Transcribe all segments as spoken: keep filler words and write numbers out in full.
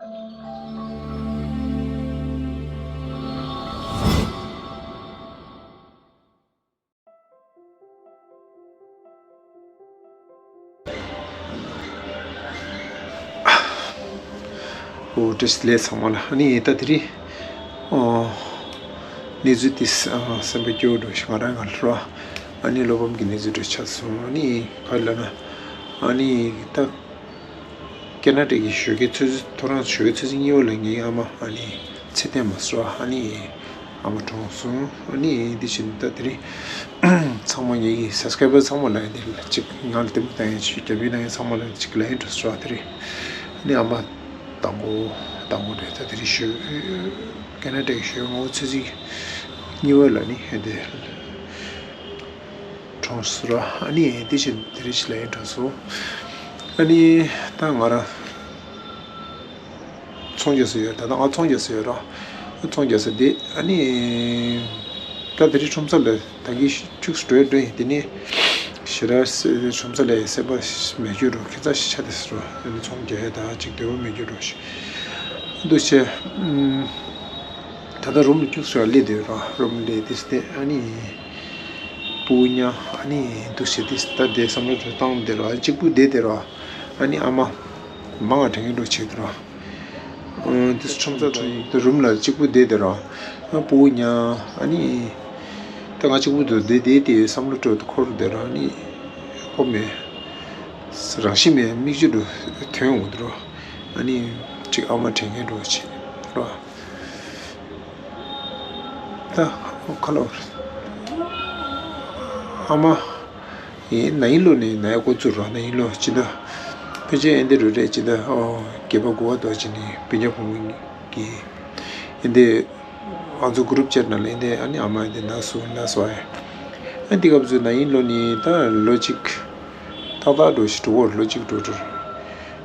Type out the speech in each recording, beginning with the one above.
ཨོ་བཀྲ་ཤིས་བདེ་ལེགས་ཚང་མ་ལ། ཨ་ནི་ད་དེ་རིང་ཨོ་གནས་ཚུལ་དེ་ཨ་སེམས་པ་སྐྱོ་བོ་འདྲ་ཞིག་ང་རང་ང་ལ་རོ། ཨ་ནི་བློ་ཕམ་གྱི་གནས་ཚུལ་འདྲ་ཆགས་སོང་། ཨ་ནི་ག་རེ་ལབ་ན། ཨ་ནི་ད་ཁེ་ན་ཌ་གི་ཞོགས་ཀའི་ཆུ་ཚོད། ཐོ་རངས་ཞོགས་ཀའི་ཆུ་ཚོད་གཉིས་པ་ལ་ངའི་ཨ་མ་ཨ་ནི་ཚེ་བརྟན་མ་སོང་། ཨ་ནི་ཨ་མ་གྲོངས་སོང་། ཨ་ནི་འདི་བཞིན་ད་དེ་རིང་ཚང་མ་ངེད་ཀྱི་སབ་སི་ཀ་རའི་བར་ཚང་མ་ལ་འདི་ལ་གཅིག་ང་ལ་ལྟད་མོ་ལྟ་མཁན་ཞིག་རྒྱབ་ཡིག་གནང་མཁན་ཚང་མ་ལ་གཅིག་ལན་འགྲོ་སོང་། དེ་རིང་ཨ་ནི་ཨ་མ་དང་པོ་དང་པོ་རེད། ད་དེ་རིང་ཞོགས་ཁེ་ན་ཌ་གི་ཞོགས་ངོ་ཚེས་གཉིས་པ་ལ་ནི་འདི་གྲོངས་སོང་ར། ཨ་ནི་དེ་བཞིན་དེ་རིང་ཞིག་ལ་ཡང་གྲོངས་སོང་། ཨ་ནི་ད་ང་རང་ཚོང་རྒྱག་ས་ཡོད། ད་ལྟ་ང་ཚོང་རྒྱག་ས་ཡོད་ར། ཚོང་རྒྱག་ས་དེ་ཨ་ནི་ད་དེ་རིང་ཁྲོམ་ས་ལ་ད་གིན་ཁྱུགས་འགྲོ་འགྲོ་ཡིན། དེ་ནས་ཞེ་དྲག་ཁྲོམ་ས་ལ་སེམས་པ་མེད་རྒྱུ་རོ། ཁྱད་མཚར་ཞིག་ཆགས་བསྡད་ས་རོ། ཨ་ནི་ཚོང་རྒྱག་ཡ་ད་ཅིག་འདོད་པ་མེད་རྒྱུ་རོ་ཞིག་འདུག་བྱས། ད་ལྟ་རུམ་ལ་ཁྱུགས་སུ་སླེབས་བསྡད་ཡོད་ར། རུམ་ལ་དེ་སྟེ་ཨ་ནི་སྤུ་གུ་ཉལ། ཨ་ནི་འདུག་བྱས་དེ་ད་དེ་བསམ་བློ་བཏང་བསྡད་ར། གཅིག་པུ་བསྡད་བསྡད་ར། ཨ་ནི་ཨ་མ་མང་ང་དྲན་གྱི་འགྲོ་བྱེད་དེ་ར། དེ་ཁྲོམ་ས་དེ་རུམ་ལ་གཅིག་པུ་བསྡད་བསྡད་ར། སྤུ་གུ་ཉལ། ཨ་ནི་ད་ང་གཅིག་པུ་འདུག་བསྡད་བསྡད་དེ་བསམ་བློ་སྤྲོ་དུ་འཁོར་བསྡད་ར། ཨ་ནི་ཧོ་མེད་རང་བཞིན་མེད་མིག་ཆུ་འགྲོ་ཐོན་འོང་དུ་ར། ཨ་ནི་གཅིག་ཨ་མ་དྲན་གྱི་འགྲོ་བྱེད་ར། ད་ཁ་ལོ་ཨ་མ་ཡིན་ན་ཡིན་ལོ་ནས་ན་ཡ་ཀོ་ཚུར་རོ། ན་ཡིན་ལོ་ཅི་ད་ཕལ་ཆེར་ཨེ་འདི་རུ་རེད། ཅི་ད་ཨོ་བརྒྱད་པ་དགུ་པ་དོ་ཅི་ནི་སྤུན་ཀྱག་བུ་མོ་གི་ཨེ་འདི་ང་ཚོ་གུ་རུབ་ཅེཊ་ནང་ལ་ཨེ་འདི་ཨ་ནི་ཨ་མ་ཨེ་འདི་ན་སུ་ན་སུ་ཨེ་ཨ་འདི་སྐབས་སུ་ན་ཡིན་ལོ་ནི་ད་ལོ་གཅིག་ཏག་ཏག་འགྲོ་ཞིག་འགྲོ་བར་ལོ་གཅིག་འགྲོ་འགྲོ།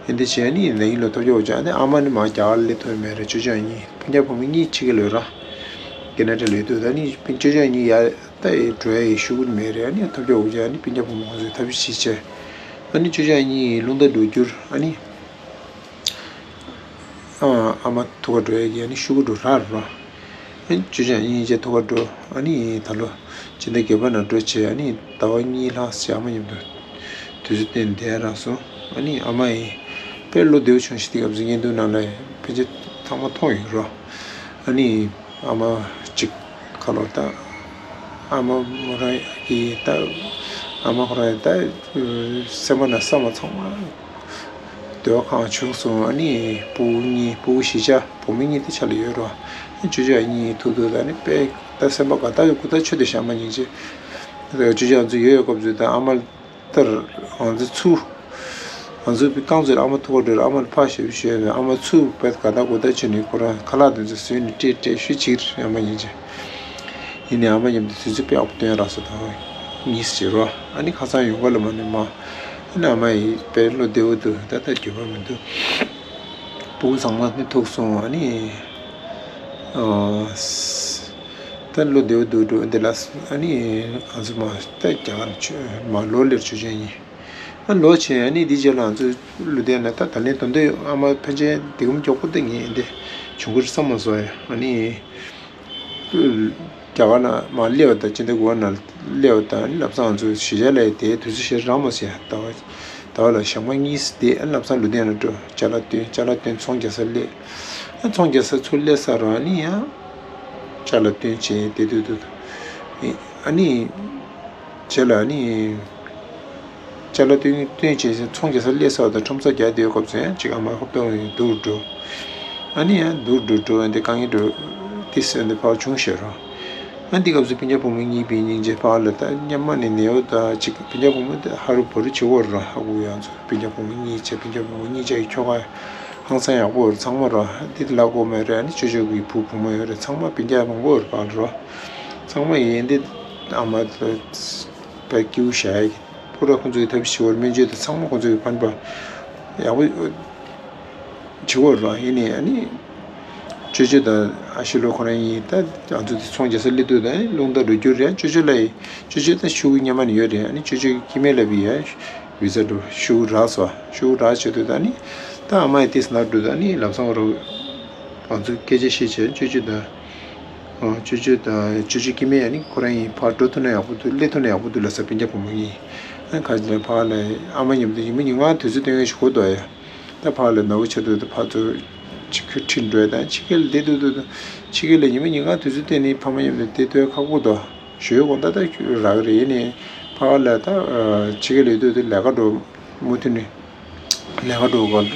ཨེ་འདི་བྱས་ནི་ན་ཡིན་ལོ་ཐོབ་ཡོད་ཅག་ཨ་ནི་ཨ་མ་ནི་མ་རྒྱ་གར་ལས་ཐོན་མེད་རེད། ཅོ་ཅོ་ཨ་ནི་སྤུན་ཀྱག་བུ་མོ་གཉིས་ཕྱི་གི་ལོས་ར། ཀེ་ན་ཌ་ལོས་འདུག་ད་ནི་སྤུན་ཅོ་ཅོ་ཨ་ནི་ཡ་ད་ཨེ་འགྲོ་ཡ་ཡི་ཤུ་གུ་མེད་རེད། ཨ་ནི་ཐོབ་རྒྱ་འུ་ཅག་ཨ་ནི་སྤུན་ཀྱག་བུ་མོ་ཁོང་ཚོས་ཐབས་ཤེས་བྱས། ཨ་ནི་ཅོ་ཅོ་ཨ་ནི་རླུང་རྟ་འགྲོ་རྒྱུར་ཨ་ནི་ཨ་ཨ་མ་ཐུག་ག་འགྲོ་ཡ་གི་ཨ་ནི་ཤུ་གུ་འགྲོ་རག་ར། ཨ་ནི་ཅོ་ཅོ་ཨ་ནི་ཡིན་ཅེ་ཐུག་ག་འགྲོ། ཨ་ནི་ད་ལོ་ཕྱི་ཟླ་བརྒྱད་པ་ནང་འགྲོ་བྱས། ཨ་ནི་ཟླ་བ་གཉིས་ལྷག་ཙམ་ཨ་མ་མཉམ་དུ་དུས་ཚོད་བཏོན་བསྡད་རག་སོང་། ཨ་ནི་ཨ་མ་ཡིན་དཔེ་བློ་བདེ་བོ་བྱུང་ཞིག་དེ་སྐབས་སུ་ཉིན་དུ་ནང་ལ་ཕལ་ཆེར་ཚང་མ་མཐོང་ཡོད་རོ། ཨ་ནི་ཨ་མ་གཅིག་ཁ་ལོ་ད་ཨ་མ་མོ་རང་གི་ད་ཨ་མ་ཁོ་རང་ད་སེམས་པ་ན་བསམ་པ་ཚང་མ་འདོད་པ་གང་བྱུང་སོང་། ཨ་ནི་སྤུ་གུ་གཉིས་སྤུ་གུ་བཞི་ཆ་བུ་མོ་གཉིས་དེ་ཆ་ལ་ཡོད་རོ། ཨ་ཅོ་ཅོ་ཨ་གཉིས་ཐུག་ཐུག་ད་ནི་དཔེ་ད་སེམས་པ་ག་ད་གུ་ད་ཆོས་དེ་བཤད་མ་ཉན་ཅེ། ད་ཅོ་ཅོ་ཨ་ཚོ་ཡོད་ཡོད་སྐབས་སུ་ད་ཨ་མ་ལྟར་ང་ཚོ་ཚུར་ང་ཚོ་རྐང་ཚོད་ཨ་མ་ཐུག་པ་འགྲོ་ར། ཨ་མ་ལ་ཕར་ཞབས་ཞུ་ཞུས་ཨ་མ་ཚུར་བེད་ག་ད་གོ་ད་ཆུ་ནི་ཁོ་རང་ཁ་ལག་དེ་ཚོ་བཟོས་ནས་སྤྲད་སྤྲད་ཤུ་ཅིག་ཨ་མ་ཡིན་ཅེ། ཡིན་ནའི་ཨ་མ་མཉམ་དུ་དུས་ཚོད་དཔེ་ཡག་པོ་བཏོན་རག་སོ། ད་གཉིས་ཟེར་རོ། ཨ་ནི་ཁ་སང་ཡོང་ག་ལ་མ་ནི་མ་ཨ་ནི་ཨ་མ་ཡི་དཔེ་བློ་བདེ་བོ་འདུག་ད་ལྟ་འགྱོད་པ་མི་འདུག་སྤུ་གུ་ཚང་མ་ནི་ཐུག་སོང་། ཨ་ནི་ཨ། ད་ལོ་བདེ་བོ་འདུག་འགྲོ་འདི་ལ། ཨ་ནི་ང་ཚོ་མ་ད་རྒྱ་གར་ཆུ་མ་ལོ་ལེར་ཆུ་ཆེན་ཡིན། ཨ་ལོ་ཆེན་ཨ་ནི་འདི་རྗེས་ལ་ང་ཚོ་ལུ་དེ་ན་ད་ད་ལན་དོན་དུ་ཨ་མ་ཕན་ཆད་འདི་གམ་མགྱོགས་པོ་ད་ངས་འདི་བྱུང་གི་རེད་བསམ་མ་སོང་ཡ། ཨ་ནི་རྒྱ་གར་ན་མ་སླེབས་པ་ད་ཅི་འདི་གོ་ན་སླེབས་པ་ད་ཨ་ནི་ལབ་ཙང་ང་ཚོ་གཞིས་ཆགས་ལ་དེ་དུས་ཚོད་ཞེ་རང་མ་ཟེར་ཡ། ད་བ་ད་བ་ལ་ཞག་མ་གཉིས་དེ་ཨ་ནི་ལབ་ཙང་ལུ་དེ་ན་འགྲོ་ཅ་ལག་སྟོན་ཅ་ལག་སྟོན་ཚོང་རྒྱག་ས་སླེབས། ཨ་ཚོང་རྒྱག་ས་ཚུར་སླེབས་ས་རུ་ཨ་ནི་ཡང་ཅ་ལག་སྟོན་བྱས་དེ་དུས་དུས་ཨ་ནི། རྗེས་ལ་ནི། ཅ་ལག་སྟོན་སྟོན་བྱས་ཚེ་ཚོང་རྒྱག་ས་སླེབས་ས་དང་ཁྲོམ་ས་རྒྱག་བསྡད་ཡོད་སྐབས་སུ་ཡང་ཅིག་ཨ་མ་ཧོབ་ཏོ་འདུག་འགྲོ། ཨ་ནི་ཡང་འདུག་འགྲོ་འགྲོ་འདི་དཀའ་ངལ་འགྲོ། ཏི་སེ་འདི་ཕར་བྱུང་ཤེས་རོ། ཨ་འདི་སྐབས་སུ་སྤུན་ཀྱག་བུ་མོ་གཉིས་པའི་སྙིང་རྗེ་ཕར་ལ་ད་མཉམ་མ་ནི་ནེའུ་ད་ཅིག་སྤུན་ཀྱག་བུ་མོ་འདི་ཧ་རུ་བོ་རུ་བྱེད་འོར་རོ། ཧ་གོ་ཡང་ཚོ་སྤུན་ཀྱག་བུ་མོ་གཉིས་བྱས་སྤུན་ཀྱག་བུ་མོ་གཉིས་ཆ་ཡི་ཁྱོ་ག་ཧང་སང་ཡག་པོ་འོར་ཚང་མ་རོ། འདི་ལ་གོ་མེད་རེད། ཨ་ནི་ཅོ་ཅོ་གི་བུ་བུ་མོ་ཡོད་རེད། ཚང་མ་སྤུན་ཀྱག་མང་པོ་འོར་ཕར་རོ། ཚང་མ་ཡིན་འདི་ཨ་མ་ད། པའི་སྐྱིའུ་ཞྭ་ཡི་ཕོ་བྲང་ཁོང་ཚོའི་ཐབས་ཤེས་བོར་སྨན་བཅོས་དང་ཚང་མ་ཁོང་ཚོའི་ཕན་པ་ཡག་པོ་བྱེད་འོར་རང་ཡིན་ནས། ཨ་ནི་ཅོ་ཅོ་དང་ཨ་ཤི་ལོ་ཁོ་རང་ཡིན་ད་ང་ཚོ་དེ་ཚོང་རྒྱག་ས་སླེབས་དུས་ད་རླུང་རྟ་འགྲོ་རྒྱུ་རེད། ཅོ་ཅོ་ལ་ཡི་ཅོ་ཅོ་ད་ཤུ་གུ་སྔོན་མ་ནས་ཡོད་རེད། ཨ་ནི་ཅོ་ཅོ་གི་སྐྱེ་དམན་ལ་བི་ཡ་བི་ཛ་འགྲོ་ཤུ་གུ་རག་སོ། ཤུ་གུ་རག་བྱེད་དུས་ད་ནི་ ད་ཨ་མ་ཡི་ཏིས་ན་འགྲོ་ད་ནི་ལམ་སང་རུ་ང་ཚོ་སྐད་ཆ་བཤད་བྱས་ཅོ་ཅོ་དང་། ཨ་ཅོ་ཅོ་དང་ཅོ་ཅོ་སྐྱེ་དམན་ཡ་ནི་ཁོ་རང་ཡིན་ཕར་འགྲོ་ཐུབ་ན་ཡག་པོ་འདུག་སླེབས་ཐུབ་ན་ཡག་པོ་འདུག་ལ་ས་སྤུན་ཀྱག་བུ་མོ་གཉིས། ཨ་ཁ་ཅིག་ལ་ཕར་ལ་ཨ་མ་མཉམ་དུ་ཉི་མ་ཉིན་གང་དུས་ཚོད་སྟོན་ཡས་ཞིག་གོ་འདུག་ཡ། ད་ཕར་ལ་ནག་པོ་ཆེ་འདུག་ད་ཕར་ཚུར་ཅིག་ཁུ་ཁྲིད་འགྲོ་ཡ་དང་ཕྱི་རྒྱལ་ལ་བསྡད་འདུག་འདུག་ད་ཕྱི་རྒྱལ་ལ་ཉི་མ་ཉིན་གང་དུས་ཚོད་སྟོན་ནི་ཕ་མ་མཉམ་དུ་བསྡད་ཐུབ་ཡ་ཁག་པོ་འདུག་ཞོའི་དགོང་དག་ད་རག་གི་རེད། ཡིན་ནའི་ཕ་ལ་ད་ཕྱི་རྒྱལ་ལ་ཡོད་དུས་ལས་ཀ་འགྲོ་མུ་མཐུད་ནས་ལས་ཀ་འགྲོ་ག་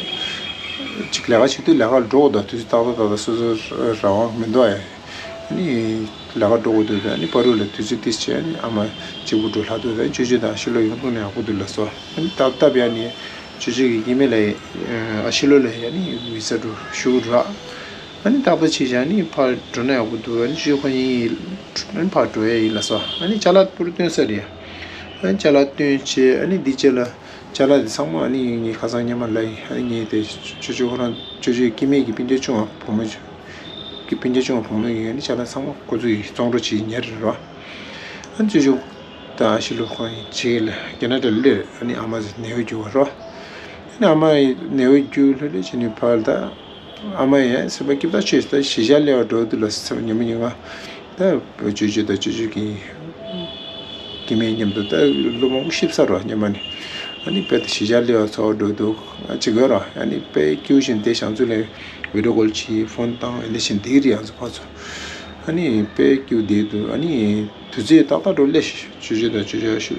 ཅིག་ལས་ཀ་བྱེད་དུས་ལས་ཀ་འགྲོ་དགོས་དང་དུས་ཚོད་ཏག་ཏག་ཏག་ཏག་སོ་སོ་རང་དབང་མི་འདུག་ཨ། ཨ་ནི་ལས་ཀ་འགྲོ་དགོས་དུས་ཨ་ནི་བར་དུ་ལ་དུས་ཚོད་ཏིས་བྱས་ཨ་ནི་ཨ་མ་གཅིག་པུ་འགྲོ་ལྷག་དུས་ཨ་ནི་ཅོ་ཅོ་དང་ཤི་ལོ་ཡོང་ཐུབ་ན་ཡག་པོ་འདུག་ལ་སོ། ཨ་ནི་སྟབས་སྟབས་ཡ་ནི་ཅོ་ཅོ་གི་སྐྱེ་དམན་ལ་ཨ་ཤི་ལོ་ལ་ཡ་ནི་བི་ས་འགྲོ་ཤུ་རག་ཨ་ནི་རྟག་པར་བྱས་བཞག་ནི་ཕར་འགྲོ་ན་ཡག་པོ་འདུག་ཨ་ནི་ཅོ་ཅོ་ཁོ་གཉིས་ཨ་ནི་ཕར་འགྲོ་ཡ་ཡིན་ལ་སོ། ཨ་ནི་ཅ་ལག་པུར་བཏོན་ས་རེད། ཨ་ནི་ཅ་ལག་བཏོན་བྱས་ཨ་ནི་འདི་རྗེས་ལ་ཅ་ལག་འདི་ཚང་མ་ཨ་ནི་ངའི་ཁ་སང་སྔོན་མ་ལ་ཡིན། ཨ་ནི་ངས་དེ་ཅོ་ཅོ་ཁོ་རང་ཅོ་ཅོའི་སྐྱེ་དམན་གྱི་སྤུན་ཀྱག་ཆུང་བ་བུ་མོ་གི་སྤུན་ཀྱག་ཆུང་བ་བུ་མོ་ཡིན། ཨ་ནི་ཅ་ལག་ཚང་མ་ཁོ་ཚོ་ཡིས་བཙོང་འགྲོ་བྱེད་ཉེར་རེད་རོ། ཨ་ནི་ཅོ་ཅོ་དང་ཨ་ཤི་ལོ་ཁོ་རང་ཡིན་རྗེས་ལ་ཁེ་ན་ཌ་ལ་སླེབས། ཨ་ནི་ཨ་མ་ནད་པ་གྱུར་བ་རོ། ཨ་ནི་ཨ་མ་ཡི་ནད་པ་གྱུར་ལྷོད་ལྷོད་བྱས་ནས་ཕར་ད། ཨ་མ་ཡང་སེམས་པ་སྐྱིད་པོ་བྱས་ད་གཞིས་ཆགས་སླེབས་པར་འགྲོ་དུས་ལ་སེམས་ཉི་མ་ཉིན་གང་ད་ཅོ་ཅོ་དང་ཅོ་ཅོ་གི་སྐྱེ་དམན་མཉམ་དུ་ད་ལོ་མང་པོ་ཤི་ཚར་བ་སྔོན་མ་ནས། ཨ་ནི་དཔེ་ད་གཞིས་ཆགས་སླེབས་པར་ཚོར་འགྲོ་འདུག་ཅི་དགོས་ར། ཨ་ནི་དཔེ་སྐྱིད་པོ་བྱས་དེ་བྱང་ཚུལ་ལ་བི་ཌི་ཡོ་ཀོལ་བྱས་ཕོན་བཏང་ཨ་ནི་བྱས་འདི་རེད་ཡང་ཚོ་ཕར་ཚུར། ཨ་ནི་དཔེ་སྐྱིད་པོ་བསྡད་འདུག་ཨ་ནི་དུས་ཚོད་ཏག་ཏག་འགྲོ་སླེབས་ཤག་ཅོ་ཅོ་དང་ཅོ་ཅོ་ཅོ་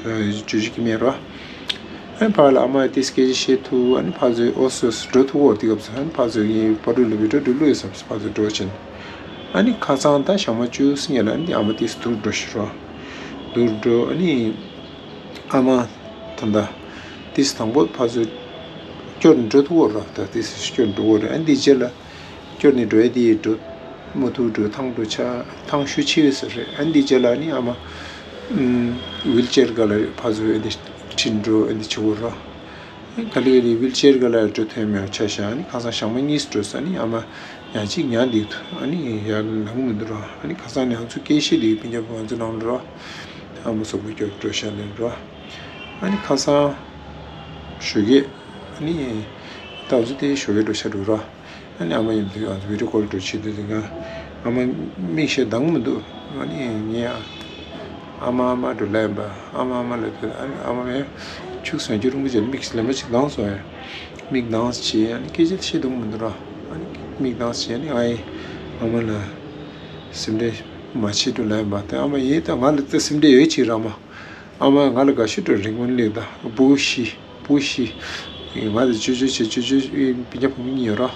ཅོ་སྐྱེ་དམན་ར། ཨ་ནི་ཕར་ལ་ཨ་མ་དེ་སྐད་ཆ་བཤད་ཐུབ། ཨ་ནི་ཕར་ཚུར་ཨོ་སོ་སོ་འགྲོ་ཐུབ་འོ་དེ་སྐབས་སུ་ཨ་ནི་ཕར་ཚུར་ངའི་བར་དུ་ལ་བི་ཌི་ཡོ་འགྲོ་བླུགས་ཡོད་བསམ་ཕར་ཚུར་འགྲོ་ཕྱིན། ཨ་ནི་ཁ་སང་ད་ཞག་མ་བཅུ་གསུམ་ཡར་ལ་ཨ་ནི་ཨ་མ་དེ་སྡུག་འགྲོ་ཤི་རོ། སྡུག་འགྲོ་ཨ་ནི་ཨ་མ་ད་ད་དེ་དང་པོ་ཕར་ཚུར་སྐྱོར་འགྲོ་ཐུབ་འོ་ར། ད་དེ་སྐྱོར་འགྲོ་འོ་ར། ཨ་ནི་དེ་རྗེས་ལ། སྐྱོར་ནས་འགྲོ་ཡ་དེ་འགྲོ་མ་ཐུབ་འགྲོ་ཐང་འགྲོ་ཆ་ཐང་ཤུགས་ཆེ་བས་ཟེར་རེད། ཨ་ནི་དེ་རྗེས་ལ་ནི་ཨ་མ་ཝིལ་ཅེར་ག་ལ་ཕར་ཚུར་ཨ་ནི་ཁྲིད་འགྲོ་ཨ་ནི་བྱེད་འོ་ར། ག་ལེ་ག་ལེ་ཝིལ་ཅེར་ག་ལ་འགྲོ་ཐུབ་མེད་ཆ་བཞག་ཨ་ནི་ཁ་སང་ཞག་མ་གཉིས་འགྲོ་ས་ནི་ཨ་མ་ཡང་གཅིག་ཉལ་འདུག་ཨ་ནི་ཡར་ལངས་མི་འདུག་ར། ཨ་ནི་ཁ་སང་ནི་ང་ཚོ་སྐད་བཤད་འདུག་སྤུན་ཀྱག་བུ་ང་ཚོ་ནང་ལ་ར། ཨ་མ་སོག་པོ་སྐྱོབ་འགྲོ་ཤ་ལེན་ར། ཨ་ནི་ཁ་སང་ཞོགས་ཀས་ཨ་ནི་ད་ང་ཚོ་དེ་ཞོགས་ཀས་འགྲོ་ཤ་འགྲོ་ར། ཨ་ནི་ཨ་མ་མཉམ་དུ་ང་ཚོ་བི་ཌི་ཡོ་ཀོལ་འགྲོ་བྱེད་དུས་དེ་སྒང་ཨ་མ་མིག་ཤེལ་གདངས་མི་འདུག་ཨ་ནི་ངས་ཨ་མ་ཨ་མ་འགྲོ་ལབ་ཡིན་པ། ཨ་མ་ཨ་མ་ལབ་དུས་ཨ་ནི་ཨ་མ་མས་ཁྱུག་སོང་། རྒྱུ་རིན་པོ་ཆེ་མིག་ལེན་པ་ཅིག་གདངས་སོང་ཡ། མིག་གདངས་བྱས་ཨ་ནི་སྐད་ཆ་བཤད་གདངས་མི་འདུག་ར། ཨ་ནི་མིག་གདངས་བྱས་ཨ་ནི་ཨ་ཡེ་ཨ་མ་ལ་སེམས་ཁྲལ་མ་བྱེད་འགྲོ་ལབ་ཡིན་པ། དེ་ཨ་མ་ཡིན་ད་ང་ལ་ད་སེམས་ཁྲལ་ཡོད་ཅིག་ར་མ། ཨ་མ་ང་ལ་དགའ་ཤོས་འགྲོ་རིང་མོ་ལེགས་ད་བུ་ཤི་བུ་ཤི། ང་ལ་ཅོ་ཅོ་བྱེད་ཅོ་ཅོ་སྤུན་ཀྱག་བུ་མོ་གཉིས་ཡོད་ར།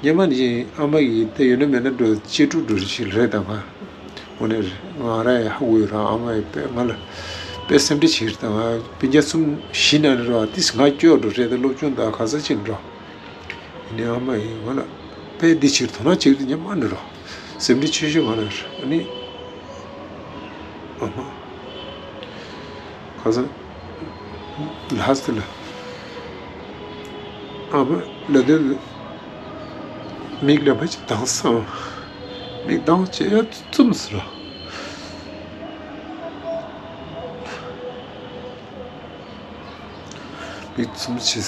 སྔོན་མ་ནས་ཨ་མ་ཡིས་ད་ཡོད་ན་མེད་ན་འགྲོ་གཅེས་ཕྲུག་འགྲོ་རེ་ཞིག་རེད་ད་ང་། འོ་ནས་ང་རང་ཡང་ཧ་གོ་ཡོད་ར། ཨ་མ་ཡིས་དཔེ་ང་ལ་དཔེ་སེམས་ཁྲལ་བྱེད་རེད་ད་ང་སྤུན་ཀྱག་གསུམ་བཞི་ན་རེད་ར། ཏིས་ང་སྐྱོ་འགྲོ་རེད་ད་སློབ་སྦྱོང་ད་ག་ས་ཅིག་འགྲོ། ཡིན་ནའི་ཨ་མ་ཡིས་ང་ལ་དཔེ་འདི་ཕྱིར་དོ་སྣང་བྱེད་ཀྱི་འདུག་སྙམ་མ་ནི་རོ། སེམས་ཁྲལ་ཆེ་ཤོས་ང་ལ་རེད། ཨ་ནི་ཨ་མ་ཁ་སང་ལྷ་སྟེ་ལ་ཨ་མ་ལ་དེ་མིག་ལ་མ་ཅིག་གདངས་སམ། མིག་གདངས་བྱས་ཡ་བཙུམས་སི་རོ། མིག་བཙུམས་བྱས།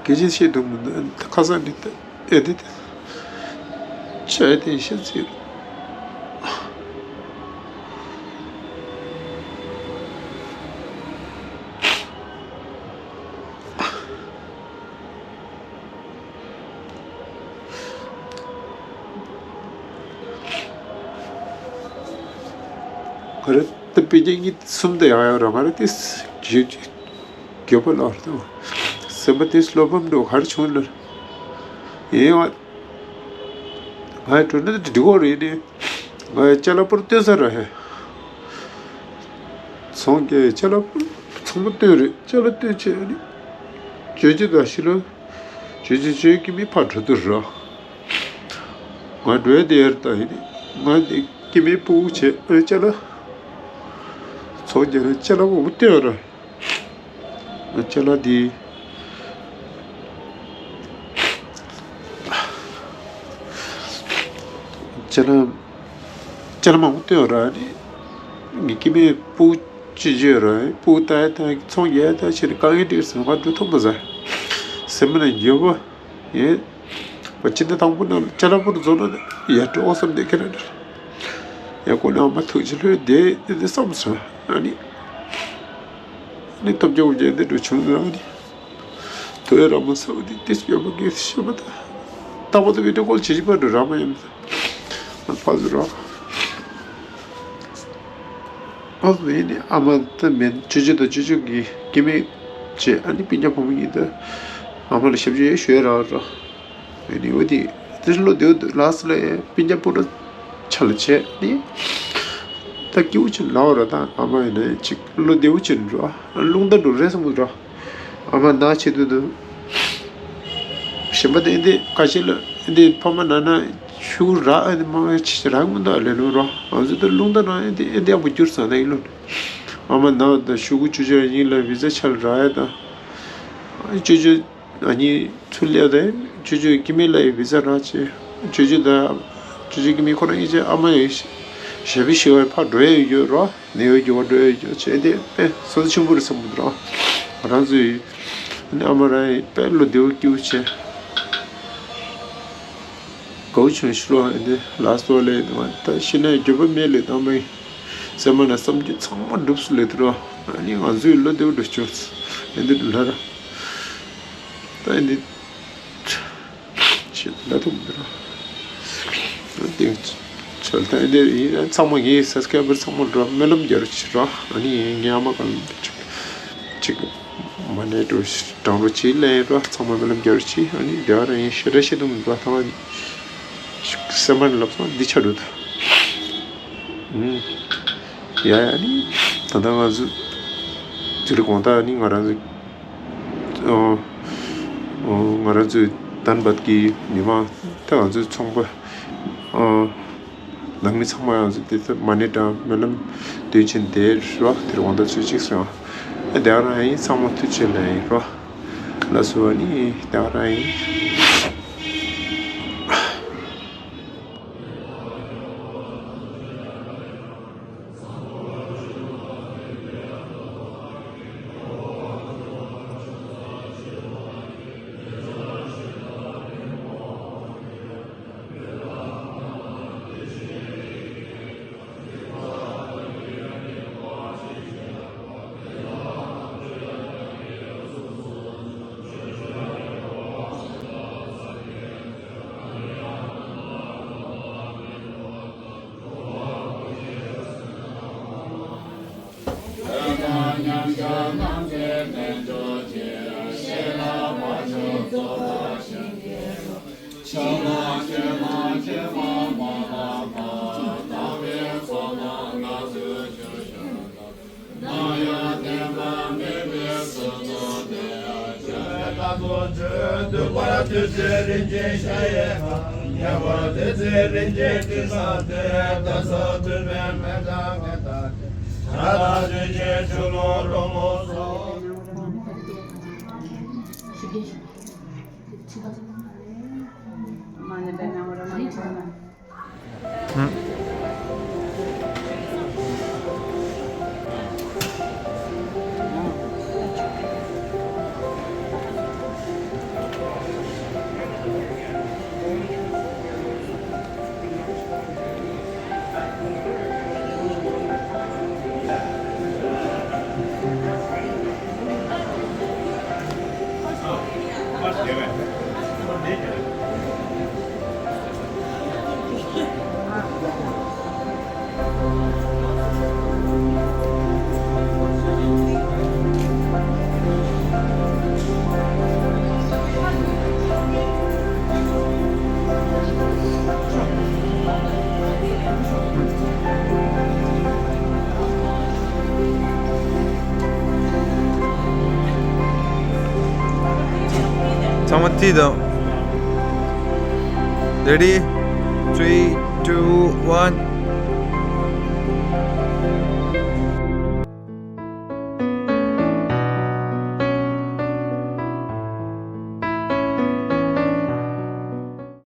སྐད་ཆ་བཤད་འདུག་མི་འདུག་ཁ་སང་ནི་ཨེ་དེ་ཆ་ཨེ་དེ་ཤ་ཚིག་ག་རེ་ད་སྤུན་ཀྱག་གཉིས་གསུམ་དུ་ཡང་ཡོད་ར། ང་རེ་དེ་གྱོད་གྱོད་པ་ལོར་དུ་སེམས་པ་དེ་བློ་ཕམ་འགྲོ་ག་རེ་བྱུང་ལ་ཡིན་བ། ང་ཡི་འགྲོ་ན་འགྲིག་གོ་རེད་ནི། ང་ཡི་ཅ་ལག་པུར་བཏོན་ས་ར་ཧེ། ཚོང་རྒྱག་ཅ་ལག་པུར་ཚང་མ་བཏོན་རེད། ཅ་ལག་བཏོན་བྱས་ནི་ཇོ་ཇོ་དང་ཤི་ལོ། ཇོ་ཇོ་ཇོ་གི་མི་ཕར་འགྲོ་དུས་ར། ང་འགྲོ་ཡ་དེ་ཡར་ད་ཡིན་ནི། ང་དེ་སྐྱེ་དམན་སྤུ་གུ་བྱས་ཨེ་ཅ་ལག་ཚོང་རྒྱག་ན་ཅ་ལག་པུར་བཏོན་ར། ཅ་ལག་འདི། ཅ་ལག་ཅ་ལག་མང་པོ་བཏོན་ར་ནི། ངའི་སྐྱེ་དམན་སྤུ་གུ་ཅི་བྱོས་ར་སྤུ་གུ་ལྟ་ཡ་ད་ཚོང་རྒྱག་ཡ་ད་ཕྱིར་དཀའ་ངལ་འཕྲད་སོང་། ང་འགྲོ་ཐུབ་མ་ཟ། སེམས་ནང་འགྱོད་པ་ཡིན། པ་ཅི་འདི་དང་པོ་ན་ཅ་ལག་པོར་འཛོམས་ན་ཡར་འགྲོ་བསམ་སྟེ་ཁྱེད་རང་ཡ་ཀོ་ནི་ཨ་མ་ཐུགས་རྗེ་ལྷོད་དེ་དེ་དེ་བསམ་སོང་། ཨ་ནི་ནི་སྟོབས་རྒྱལ་པོ་རྒྱལ་དེ་འགྲོ་བྱུང་རང་ནི་དོ་ཡ་ར་མ་སོ་དེ་དེ་སྐྱོ་པོ་གེ་ཤི་མ་ད་ལྟ་བ་དེ་བི་ཏྲ་ཀོལ་བྱེད་ཀྱི་པ་འགྲོ་ར་མ་ཡིན། ཕ་ཟུ་ར། ཨོ་ཡིན་ནི་ཨ་མ་ད་མེད་ཅོ་ཅོ་དང་ཅོ་ཅོ་གི་སྐྱེ་དམན་བྱས། ཨ་ནི་སྤུན་ཀྱག་བུ་མོ་གཉིས་དང་ཨ་མ་ལ་ཞབས་ཕྱི་ཡོད་ཞུ་ཡ་རག་ར། ཡིན་ནི་འོ་དེ་དེ་བློ་བདེ་བོ་འདུག་ལགས་སོ་ལ་ཡ་སྤུན་ཀྱག་སྤུན་གྲོགས་ཆ་ལ་བྱས་ནི་ད་སྐྱིད་པོ་ཅིག་ལའོ་ར། ད་ཨ་མ་ཡིན་ན་ཅིག་བློ་བདེ་བོ་ཅིག་འགྲོ། ཨ་རླུང་རྟ་འགྲོ་རེད་བསམ་གི་འགྲོ། ཨ་མ་ན་ཆེ་དུས་དུ་གཞན་པ་དེ་འདི་ཁ་ཤས་ལ་འདི་ཕ་མ་ན་ན་ཤུགས་རག་ཨ་ནི་མ་ཆེ་ཆེ་རག་མི་འདུག་ཨ་ལས་ནོ་རོ། ང་ཚོ་ད་རླུང་རྟ་ན་ཨ་འདི་ཨ་འདི་ཡག་པོ་འགྱུར་སོང་ད་ཡིན་ལོ། ཨ་མ་ན་ད་ཤུ་གུ་ཅོ་ཅོ་ཡིན་ལ་བི་ཛ་ཆ་ལ་རག་ཡ་ད་ཅོ་ཅོ་ཨ་ནི་ཚུར་སླེབས་ད་ཅོ་ཅོ་སྐྱེ་དམན་ལ་ཡི་བི་ཛ་རག་ཅེ་ཅོ་ཅོ་ད་ཅོ་ཅོ་སྐྱེ་དམན་ཁོ་རང་ཡིན་ཅེ་ཨ་མ་ཡི་ཞབས་ཕྱི་ཞུ་བར་ཕར་འགྲོ་ཡ་ཡོད་རོ། ནད་ཡོད་རྒྱུ་བ་འགྲོ་ཡོད་རྒྱུ་བྱས་ཏེ་དཔེ་སོ་སོ་ཆེན་པོ་རེད་བསམ་གི་འདུག་ང་རང་ཚོའི་ཨ་མ་རང་ཡི་དཔེ་བློ་བདེ་བོ་སྐྱིད་པོ་བྱས། དགའ་བོ་བྱུང་ཤི་ལོ་ཨ་འདི་ལ་སོ་ལས་ང་ད་ཤི་ན་འགྱོད་པ་མེད་ལས་དང་མ་ཡིན། སེམས་མ་ན་བསམ་རྒྱུ་ཚང་མ་འགྲུབ་སུ་ལས་དུ་རོ། ཨ་ནི་ང་ཚོའི་བློ་བདེ་བོ་འགྲོ་བྱུང་ཨ་འདི་ལ་ར། ད་ཨ་འདི། ཆེད་ལ་ཐུག་མི་ར། ཏིང་ཆལ་ཏེ་འདིར་ཡིན་ཚང་མ་ངའི་སབ་སི་ཀ་རའི་བར་ཚང་མ་འགྲོ་སྨོན་ལམ་རྒྱག་རོགས་བྱེད་རོགས། ཨ་ནི་ངའི་ཨ་མ་གང་ཅིག་ཅིག་མ་ནས་འགྲོ་དྲང་རོགས་བྱེད་ལན་རོགས། ཚང་མ་སྨོན་ལམ་རྒྱག་རོགས་བྱེད། ཨ་ནི་དེ་བ་ར་ཡིན་ཞེ་དྲག་བཤད་ཐུབ་མི་འདུག་ཐང་སེམས་པ་ནས་ལབ་སོང་འདི་ཆ་འགྲོ་ཐུབ། ཡ་ཡ་ནི་ད་ལྟ་ང་ཚོ་དེ་རིང་དགོང་དག་ནི་ང་རང་ཚོ་ཨོ། ཨོ། ང་རང་ཚོའི་དན་བད་ཀྱི་མི་མང་ད་ང་ཚོའི་ཚོང་པ་ཨོ། ནང་མི་ཚང་མ་ང་ཚོ་དེ་ཚོ་མ་ཎི་དང་སྨོན་ལམ་འདོན་བྱས་དེ་རོ་དེ་རོ་དགོང་དག་ཚོད་ཅིག་སོང་། ཨ་དེ་རང་ཡིན་ཚང་མ་ཐུགས་རྗེ་ལེགས་ཡིན་རོ། ལགས་སོ་ཨ་ནི་དེ་རང་ཡིན། ཚང་མ་ཐིག་དང་། Ready? Three, two, one.